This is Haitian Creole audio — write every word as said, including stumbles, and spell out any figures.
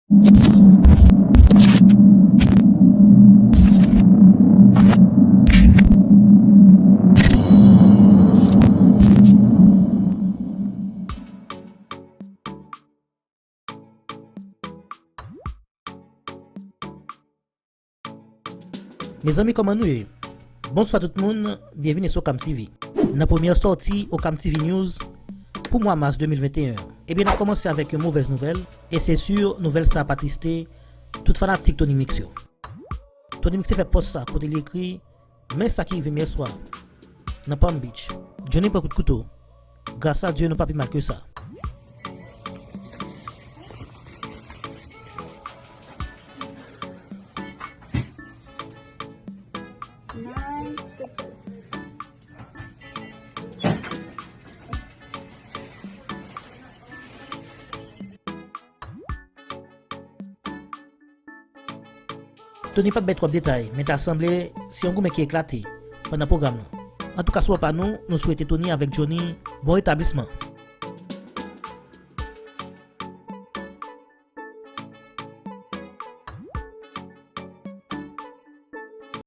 Mezanmi, kòman nou ye? Bonswa tout moun, byenvini sou Okam T V. Nan premyè sòti Okam T V News pou mwa mas de mil venteyen, ebyen, n ap kòmanse avèk yon movèz nouvèl, e se si nouvèl sa a pa triste tout fanatik Tony Mix yo. Tony Mix te fè pòs sa kote li ekri, men sa ki rive m yè swa nan Palm Beach. Johnny pran kout kouto. Gras a Dye, nou pa pi mal ke sa. Tony pa t bay twòp detay, men ta sanble se yon goumen ki eklate pandan pwogram nan. Antouka, sou bò pa nou, nou swete Tony avèk Johnny bon retablisman.